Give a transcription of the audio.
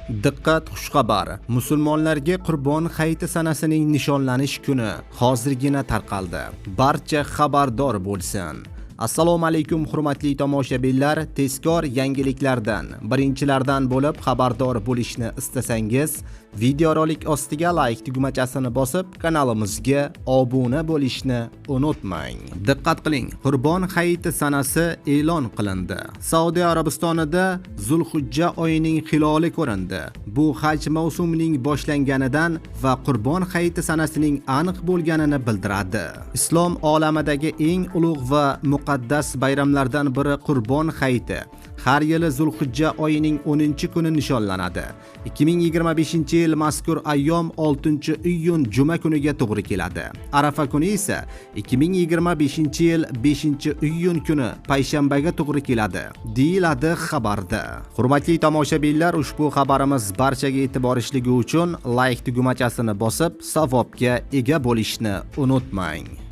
Diqqat, xushxabar! Musulmonlarga Qurbon hayiti sanasining nishonlanish kuni hozirgina tarqaldi. Barcha xabardor bo'lsin. Assalomu alaykum, hurmatli tomoshabinlar. Tezkor yangiliklardan birinchilardan bo'lib xabardor bo'lishni istasangiz, videorolik ostiga like tugmachasini bosib, kanalimizga obuna bo'lishni unutmang. Diqqat qiling, Qurbon hayiti sanasi e'lon qilindi. Saudiya Arabistonida Zulhujja oyining hiloli ko'rindi. Bu haj mavsumining boshlanganidan va Qurbon hayiti sanasining aniq bo'lganini bildiradi. Islom olamidagi eng ulug' va muqaddas bayramlardan biri Qurbon hayiti har yili Zulhijja oyining 10-kuni nishonlanadi. 2025-yil mazkur ayyom 6-iyun juma kuniga to'g'ri keladi. Arafa kuni esa 2025-yil 5-iyun kuni payshanbaga to'g'ri keladi, deyiladi xabarda. Hurmatli tomoshabinlar, ushbu xabarimiz barchaga yetib borishligi uchun like tugmachasini bosib, savobga ega bo'lishni unutmang.